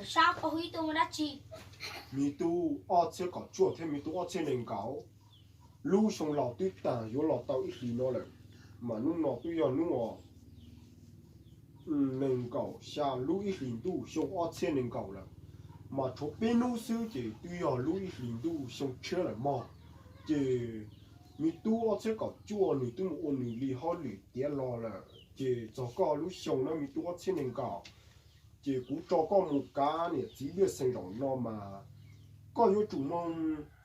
Sab, koj hu ib tug ua dab tsi? Me tub, ob txhiab kaum cuaj thiab me tub ob txhiab nees nkaum, lub xyoo laus twb tag yuav los tau ib hlis no lawm, mas hnub no twb yog hnub nees nkaum xya lub ib hlis ntuj xyoo ob txhiab nees nkaum lawm, mas tshuav peb hnub xwb ces twb yog lub ib hlis ntuj xyoo tshiab lawm mog. Ces me tub ob txhiab kaum cuaj nws twb mus ua nws li hauj lwm tiav los lawm, ces txog koj lub xyoo na me tub ob txhiab nees nkaum, ces kuv tso koj mus kav niam txiv npej xeem zaum no mas koj yuav tsum moog,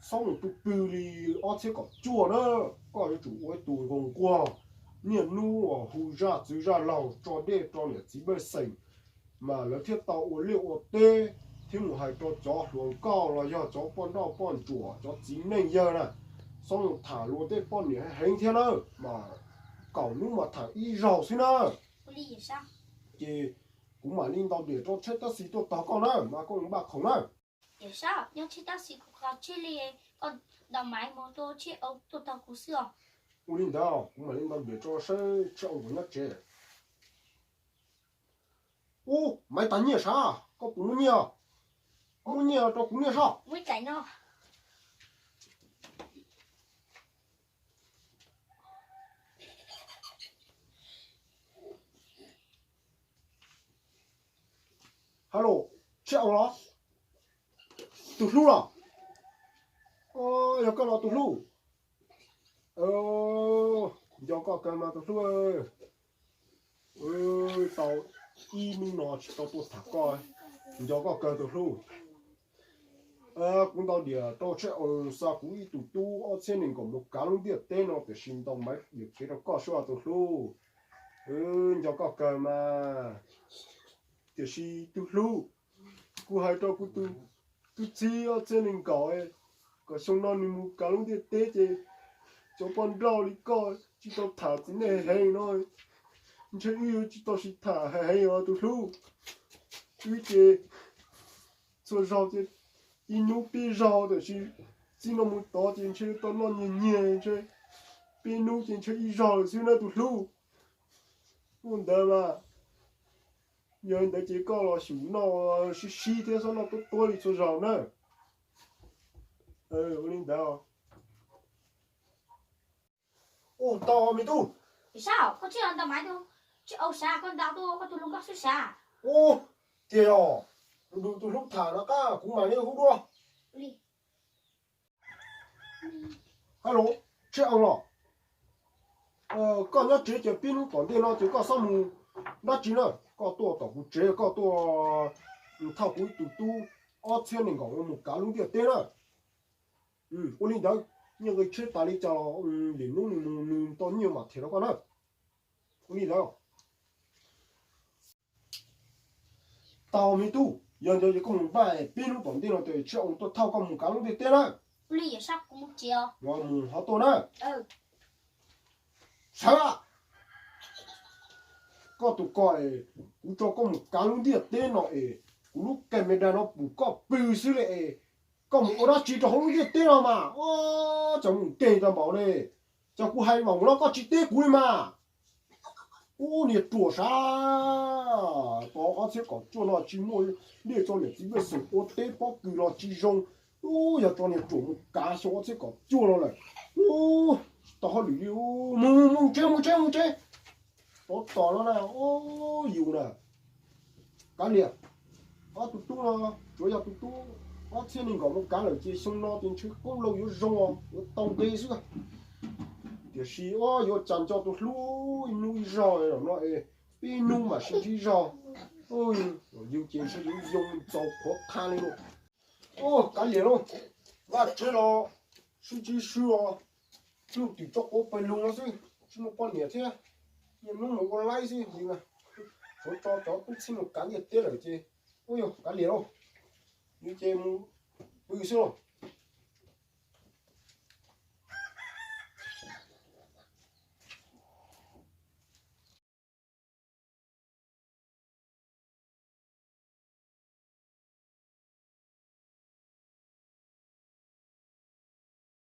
txhob mus pw pw li ob txhiab kaum cuaj na. Koj yuav tsum ua ib tug nquag nquag, niaj hnub uas hu zaj txwv zaj laug tso dej rau niam txiv npej xeem, mas lawv thiaj tau ua liaj ua teb, thiab mus hais rau cov hluas nkauj los yog cov poj nrauj poj ntsuam cov txiv neej yawg na, txhob mus tham luag tej poj niam heev thiab na, mas kaum hnub mas tham ib zaug xwb na. Ces kuv mam li ntaus diam rau tsheb tab sis tuaj tog koj na, mas koj mus npaj khoom na. Tiam sab, nyob tsheb tab sis kuv qhov tsheb li, koj ntaus maiv mus tua tsheb au tuaj tog kuv xwb os. Ua li ntawd kuv mam li ntaus diam rau saib tsheb au puas nyob tsev. Ub, maiv tas nyiaj sav, koj puas muaj nyiaj? Muaj nyiaj rau kuv niaj saib. Hello, tsheb au los? Tus hlub los? Yog koj los tus hlub? Nco koj kawg mas tus hlub. Tau ib hnub no tsis tau tuaj tham koj, nco koj kawg tus hlub. Kuv ntaus diam rau tsheb au xa kuv ib tug tub ob txhiab nees nkaum mus kav lub ntiaj teb no tiam sis ntaus maiv diam kev rau koj xwb tus hlub. Nco koj kawg mas. Tiam sis tus hlub, kuv hais rau kuv tus tub txib ob txhiab nees nkaum, kom xyoo no nws mus kav lub ntiaj teb ces cov poj nrauj li koj tsis tau tham txiv neej heev no, ntshe wb yuav tsis tau sib tham heev os tus hlub. Wb ces txhua zaug ces ib hnub peb zaug tiam sis txij no mus tod ces ntshe tau noj nyiag nyiag ntshe peb hnub ces ntshe ib zaug lawm xwb na tus hlub. Ua ntawd mas, yog li ntawd ces koj los xyum noj sib sib thiab txhob noj tuab tuab li txhua zaus na. Ua li ntawd. Ua tau me tub. Sav, koj tsis los ntaus maiv tus, tsis au sav, koj ntaus tuaj koj tus hluas nkauj xwb sav. Ua, tiag yog, nrug tus hlub tham no qab kuv mam li hu dua. Hello, tsheb au los? Koj nyob tsev ces pib hnub tom ntej no ces koj txhob mus dab tsi na, koj tuaj tom kuv tsev koj tuaj thauj kuv ib tug tub ob txhiab nees nkaum mus kav lub ntiaj teb na. Ua li ntawd, nyiaj nqi tsheb tas li cas los lwm hnub nws mus nws tau nyiaj mam them rau koj na. Ua li ntawd. Tau me tub, yog ntawd ces koj mus npaj peb hnub tom ntej no ces tsheb au tuaj thauj koj mus kav lub ntiaj teb na. Mus hov tuaj na. Sawv, koj tus ko es kuv tso koj mus kav lub ntiaj teb no es kuv lub camera no pum koj pw xwb li es koj mus ua dab tsi rau hauv lub ntiaj teb no mas, cov mus teg tau npaum li, cov kuv hais npaum no koj tsis teb kuv li mas. Ub, niag ruam sav, tau ob txhiab kaum cuaj no tsis muaj dej tso niam txiv pej xeem ua teb pob kws los tsis zoo. Ub, yog tso niag ruam mus kav xyoo ob txhiab kaum cuaj no lawm. Ub, tsis tau hauj lwm li. Mus, mus tsev, mus tsev, mus tsev. Tov tom no na, ub, yus na. Kav liam, ob tug tub no, tsuav yog tus tub ob txhiab nees nkaum mus kav lawm ces xyoo no ces ntshe koob loo yuav zoo os, yuav tau nqi xwb. Tiam sis yuav cas nco tus hlub ib hnub ib zaug no es, pib hnub mam sib ntsib zaug. Yus ces ntshe yuav yoo txaus qhuav qha li lauj. Kav liam lauj, vaj tsev los sib ntsib swb os, luj twm tso quav pawg lug no xwb, tsis muaj poj niam thiab, niaj hnub mus ua laib xwb. Tsuav tso cov tub txib mus kav ntiaj teb lawm ces, ub, yog kav liam lauj, yus ces mus pw xwb lauj.